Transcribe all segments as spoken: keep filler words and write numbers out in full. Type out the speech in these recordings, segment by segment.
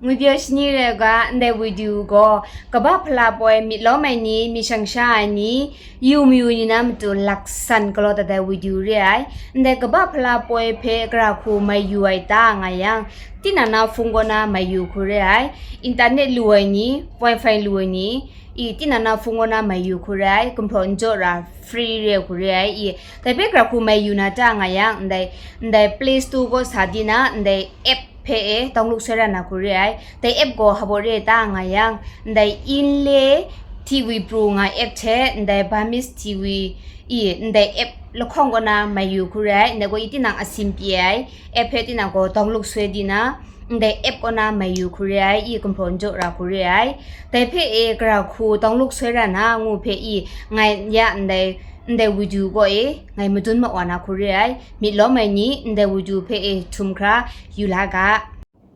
Ngwi pyaw shani re ga, ndai video gaw kaba hpala poi myit lawm ai ni, myit shang sha ai ni, yu mayu ni na matu laksan galaw dat ai video re ai. Ndai kaba hpala poi hpe gara hku mai yu ai ta nga yang, tinang na hpung kaw na mai yu hku re ai. Internet lu ai ni, wifi lu ai ni, i tinang na hpung kaw na mai yu hku re ai, gumhpraw n jaw ra, free re hku re ai i. Dai hpe gara hku mai yu na ta nga yang, ndai, ndai Play Store kaw sa di na, ndai app hpe e download soi ra na hku re ai. Dai app gaw hpa re ta nga yang, ndai Inle T V Pro nga app hte, ndai Burmese T V i, ndai app lahkawng kaw na mai yu hku re ai, ndai gaw i tinang asin pyi ai, app hpe tinang gaw download soi di na, ndai app kaw na mai yu hku re ai, i gumhpraw n jaw ra hku re ai. Dai hpe e gara hku download soi ra na ngu hpe i, ngai ya ndai, ndai video gaw e, ngai madun ma wa na hku re ai, myit lawm ai ni, ndai video hpe e htum hkra yu la ga.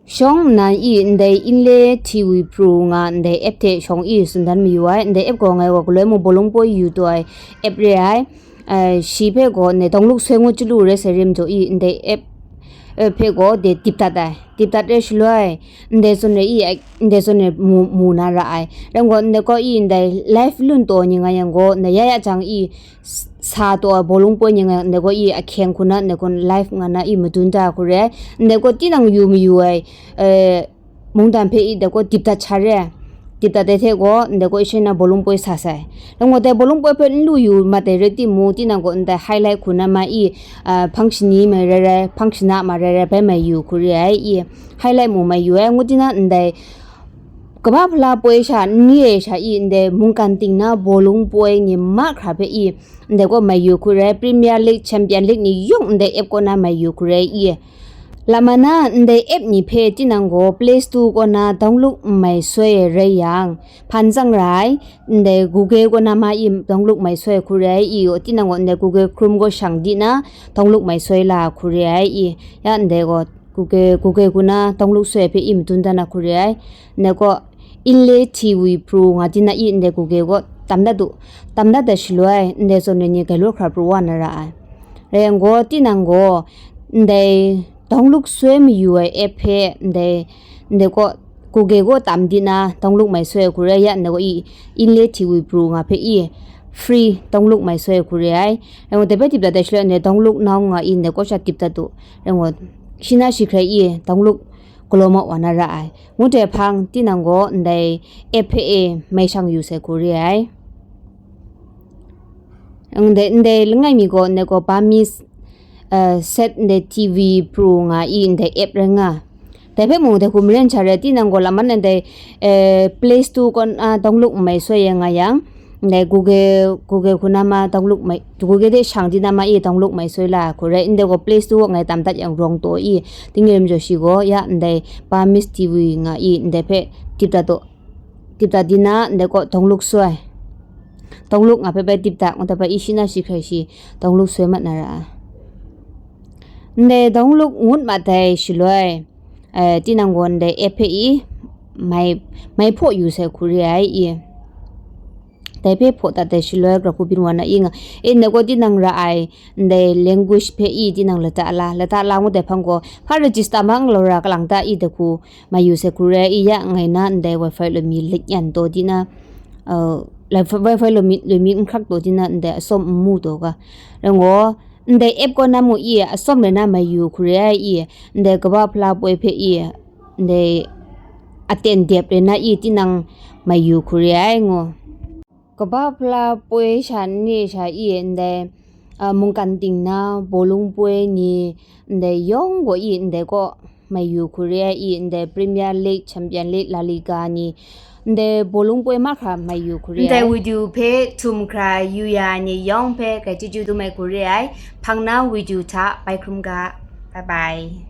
Shawng nnan i ndai Inle T V Pro nga ndai app hte shawng i tsun dan mayu ai, ndai app gaw ngai gaw galoi mung bawlung poi yu taw ai app re ai. Ai, shi hpe gaw ndai download soi ngut chyalu rai sai rim jaw i, ndai app, app hpe gaw de dip dat ai. Dip dat re shaloi, ndai zawn re i, ai, ndai zawn re mu, mu na ra ai. Rai gaw, ndai gaw i, ndai live lun taw ni nga yang gaw, ndai ya ya jang i, s-, sa taw ai bawlung poi ni nga yang, ndai gaw i, ahkyeng hku na, ndai gaw live nga na i, madun da hku re ai. Ndai gaw tinang yu mayu ai, eh, mungdan hpe i dai gaw dip dat sha re ai. Dip dat ai hte gaw, ndai gaw i shai na bawlung poi sa sai. Rai gaw, dai bawlung poi hpe n lu yu mat ai rai timung, tinang gaw ndai highlight hku na ma i, a, hpang shani mai rai rai, hpang shana ma rai rai, bai mai yu hku re ai i, highlight mung mai yu ai, ngu tina ndai kaba hpala poi sha n re ai sha i, ndai mungkan ting na bawlung poi ni mahkra hpe i, ndai gaw mai yu hku re ai, Premier League, Champion League ni yawng ndai app kaw na mai yu hku re ai i. Lama na ndai app ni hpe tinang gaw Play Store kaw na download n mai soi ai rai yang, hpan tsang ra ai, ndai Google kaw na ma i download mai soi ai hku re ai i, tinang gaw ndai Google Chrome gaw shang di na download mai soi la hku re ai i, ya ndai gaw Google, Google kaw na download soi ai hpe i madun dan na hku re ai, ndai gaw Inle T V Pro nga di na i ndai Google gaw tam dat u, tam dat dat shaloi, ndai zawn re ni gai law hkra pru wa na ra ai. Rai yang gaw, tinang gaw, ndai download soi mayu ai app hpe, ndai, ndai gaw, Google gaw tam di na, download mai soi ai hku re ai, ya ndai gaw i, Inle T V Pro nga hpe i, free download mai soi ai hku re ai. Rai gaw, dai hpe dip dat ai shaloi, ndai download now nga i, ndai gaw sha dip dat u. Rai gaw, shi na shi hkrai i, download galaw ma wa na ra ai. Ngut ai hpang, tinang gaw, ndai app hpe e, mai shang yu sai hku re ai. Ndai, ndai langai mi gaw, ndai gaw Burmese, eh, set ndai T V Pro nga i, ndai app rai nga. Dai hpe mung, dai hku maren sha rai, tinang gaw laman ndai, eh, Play Store kaw na download n mai soi ya nga yang, ndai Google, Google hku na ma download mai, Google de shang di na ma i download mai soi la hku rai, ndai gaw Play Store kaw ngai tam dat yang rawng taw i, tingrim jaw shi gaw, ya ndai Burmese T V nga i, ndai hpe dip dat taw. Dip dat di na, ndai kaw download soi. Download nga hpe bai dip dat, ngut ai hpe i shi na shi hkrai shi, download soi mat na ra ai. Ndai download ngut mat ai shaloi, eh, tinang gaw ndai app hpe i, mai, mai hpaw yu sai hku re ai i. Dai hpe hpaw dat ai shaloi, gara hku byin wa na i nga, e, ndai gaw tinang ra ai, ndai language hpe i tinang lata la, lata la ngut ai hpang gaw, hpa register ma n galaw ra kalang ta i dai hku, mai yu sai hku re ai i, ya ngai na ndai wifi lumi lit yan taw di na, uh, wifi, wifi lumi, lumi n hkrak taw di na ndai atsawm n mu taw ga. Rai gaw, ndai app kaw na mu i, atsawm rai na mai yu hku re ai i, ndai kaba hpala poi hpe i, ndai aten dep rai na i, tinang mai yu hku re ai ngu. Kaba hpala poi sha n re sha i, ndai, a, mungkan ting na, bawlung poi ni, ndai yawng gaw i, ndai kaw mai yu hku re ai i, ndai Premier League, Champion League, La Liga ni, ndai bawlung poi mahkra mai yu hku re ai. Ndai video hpe htum hkra yu ya ni yawng hpe grai chyeju dum ai hku re ai. Hpang na video hta bai hkrum ga. Bye bye.